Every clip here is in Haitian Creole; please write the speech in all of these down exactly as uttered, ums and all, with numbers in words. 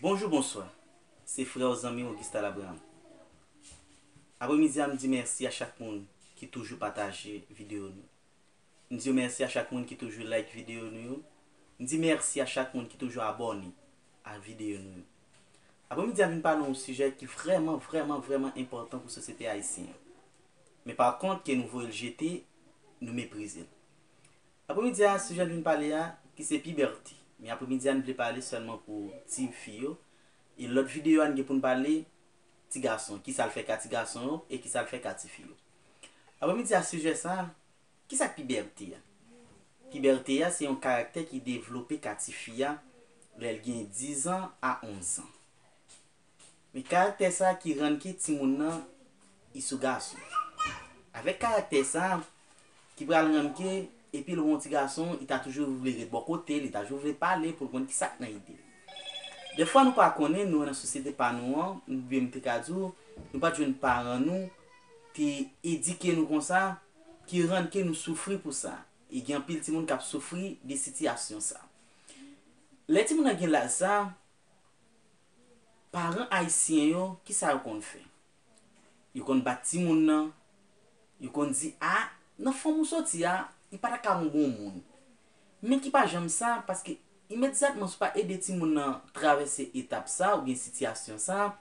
Bonjou, bonswa. Se frè w, zanmi w Augustin Abraham. Apremidi a, m di mèsi a chak moun ki toujou pataje videyo nou. M di mèsi a chak moun ki toujou like videyo nou yo. M di mèsi a chak moun ki toujou abòne a videyo nou yo. Apremidi a, m vin pale yon sijè ki vrèman, vrèman, vrèman enpòtan pou sosyete ayisyen an. Men pa kont, ke nou voye l jete, nou meprize l. Apremidi a, sijè n vin pale a, ki se pibète. Men apremidi a, n vle pale sèlman pou ti fi yo. E lòt videyo a, n gen pou n pale ti gason. Kisa l fè ka ti gason yo e kisa l fè ka ti fi yo. Apremidi a, sijè sa a, kisa k pibète a? Pibète a, se yon karaktè ki devlope ka ti fi a lè l gen diz an a onz an. Men karaktè sa a ki rann ke timoun nan li sou gason. Avèk karaktè sa a, ki pral rann ke, epi l wè yon ti gason, li ta toujou vle ret bò kote l, li ta toujou vle pale pou l konn kisa k nan ide l. Dèfwa nou pa konnen, nou nan sosyete pa nou an, oubyen m te ka di w, nou pa t jwenn paran nou te edike nou konsa, ki rann ke nou soufri pou sa. E gen anpil timoun k ap soufri de sitiyasyon sa. Lè timoun nan gen laj sa, paran ayisyen yo, kisa yo konn fè? Yo konn bat timoun nan, yo konn di, a, nan fanmi w soti a, li pa ta ka yon bon moun. Men ki pa janm sa, paske imedyatman si w pa ede timoun nan travèse etap sa oubyen sitiyasyon sa,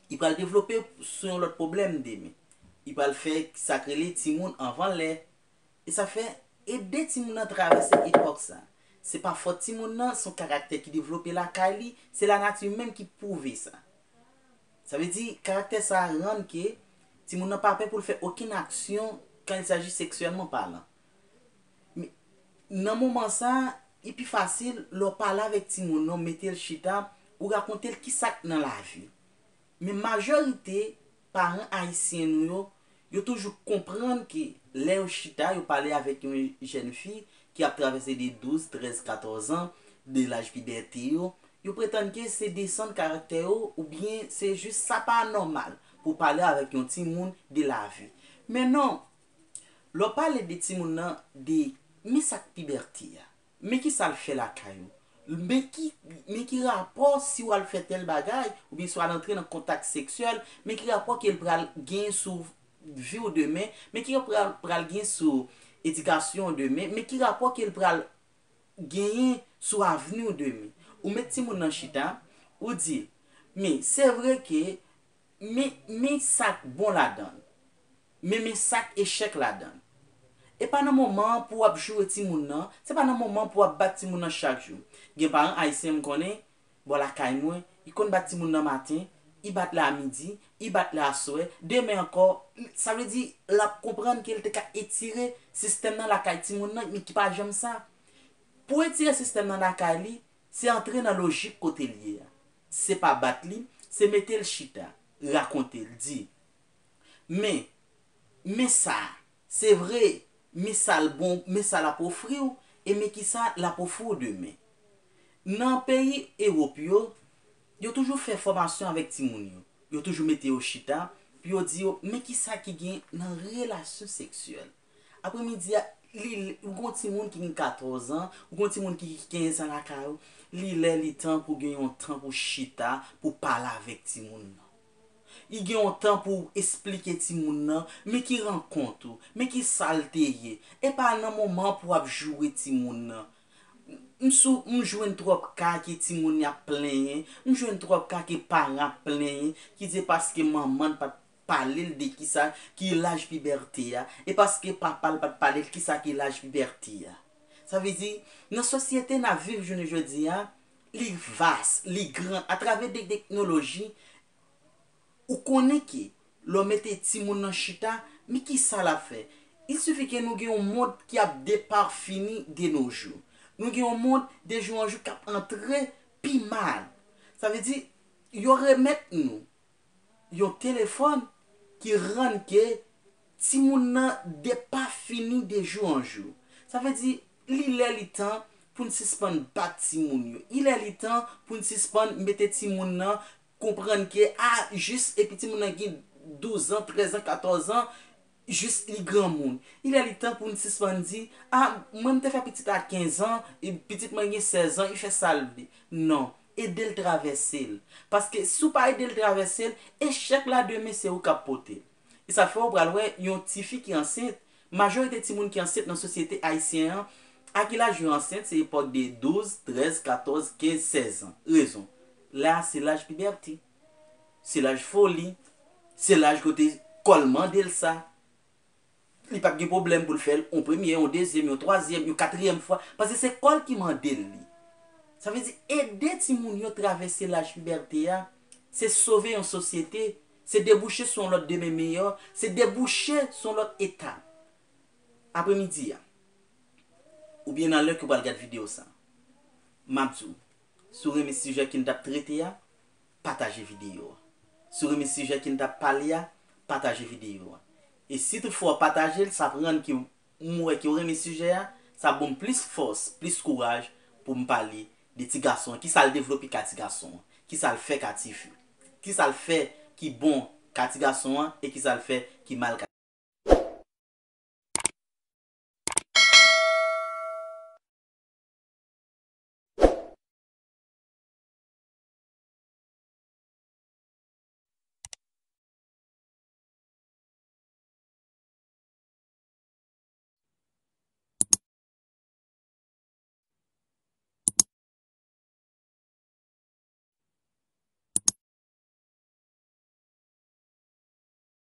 li pral devlope sou yon lòt pwoblèm demen. Li pral fè sa k rele timoun anvan lè. E sa fè, ede timoun nan travèse epòk sa. Se pa fòt timoun nan, se yon karaktè ki devlope lakay li, se lanati menm ki pwouve sa. Sa vle di, karaktè sa a rann ke timoun nan pa pè pou l fè okenn aksyon quand il s'agit sexuellement parlant. Men, nan moman sa a, li pi fasil lè w pale avèk timoun nan, w mete l chita, ou rakonte l kisa k nan lavi. Men majorite paran ayisyen nou yo, yo toujou konprann ke lè yo chita, yo pale avèk yon jèn fi ki ap travèse de douz, trèz, katòz an, de laj pibète yo, yo pretann ke se desann karaktè yo oubyen se jis sa pa nòmal pou pale avèk yon timoun de lavi. Men non, lè w pale de timoun nan, de men sa k pibète a, men kisa l fè lakay ou, men ki, men ki rapò si w al fè tèl bagay, oubyen si w al antre nan kontak seksyèl, men ki rapò ke l pral gen sou vi w demen, men ki pral, pral gen sou edikasyon w demen, men ki rapò ke l pral genyen sou avni w demen. Ou met timoun nan chita, ou di, men se vre ke, men, men sa k bon ladan l, men, men sa k echèk ladan l. E pa nan moman an pou w ap joure timoun nan, se pa nan moman an pou w ap bat timoun nan chak jou. Gen paran ayisyen m konnen, bò lakay mwen, li konn bat timoun nan maten, li bat lè a midi, li bat lè a swè, demen ankò, sa vle di, l ap konprann ke l te ka etire sistèm nan lakay timoun nan, men ki pa janm sa. Pou etire sistèm nan lakay li, se antre nan lojik kote l ye a. Se pa bat li, se mete l chita, rakonte l, di, men, men sa, se vre, men sa l bon, men sa l ap ofri w, e men kisa l ap ofri w demen. Nan peyi Ewòp yo, yo toujou fè fòmasyon avèk timoun yo. Yo toujou mete yo chita, pou yo di yo, men kisa ki gen nan relasyon seksyèl. Apremidi a, li, ou gon timoun ki gen katòz an, ou gon timoun ki gen kenz an lakay ou, li lè, li tan pou gen yon tan pou chita, pou pale avèk timoun nan. Li gen yon tan pou esplike timoun nan, men ki rankont ou, men ki sa l te ye. E pa nan moman pou w ap joure timoun nan. M sou, m jwenn twòp ka ke timoun y ap plenyen, m jwenn twòp ka ke paran ap plenyen, ki di paske manman l pa t pale l de kisa ki laj pibète a, e paske papa l pa t pale l kisa ki laj pibète a. Sa vle di, nan sosyete n ap viv jounen jodi a, li vas, li gran, atravè de teknoloji, ou konnen ke lè w mete timoun nan chita, men kisa l ap fè? Il suffit ke nou gen yon mond ki ap depafini de nos jours. Nou gen yon mond de jou an jou k ap antre pi mal. Sa vle di, yo remèt nou yon telefòn ki rann ke timoun nan depafini de jou an jou. Sa vle di, li lè li tan pou n sispann bat timoun yo. Li lè li tan pou n sispann mete timoun nan konprann ke, a, jis epi timoun nan gen douz an, trèz an, katòz an, jis li granmoun. Li lè li tan pou n sispann di, a, mwen m te fè pitit a kenz an, e pitit mwen gen sèz an, li fè sa l vle. Non. Ede l travèse l. Paske si w pa ede l travèse l, echèk la demen se ou k ap pote l. E sa fè w pral wè yon tifi ki ansent, majorite timoun ki ansent nan sosyete ayisyen an, a ki laj yo ansent? Se epòk de douz, trèz, katòz, kenz, sèz an. Rezon? La se laj pibète. Se laj foli. Se laj kote kò l mande l sa. Li p ap gen pwoblèm pou l fè l yon premye, yon dezyèm, yon twazyèm, yon katriyèm fwa. Paske se kò l ki mande l li. Sa vle di, ede timoun yo travèse laj pibète a, se sove yon sosyete, se debouche sou yon lòt demen meyè, se debouche sou yon lòt etap. Apremidi a, oubyen nan lè ke w pral gad videyo sa, m ap di w, si w renmen sijè ke n t ap trete a, pataje videyo a. Si w renmen sijè ke n t ap pale a, pataje videyo a. E si toutfwa w pataje l, sa ap rann ke m wè ke w renmen sijè a, sa ap ban m plis fòs, plis kouraj pou m pale de ti gason an. Kisa l devlope ka ti gason an? Kisa l fè ka ti fi? Kisa l fè ki bon ka ti gason an e kisa l fè ki mal ka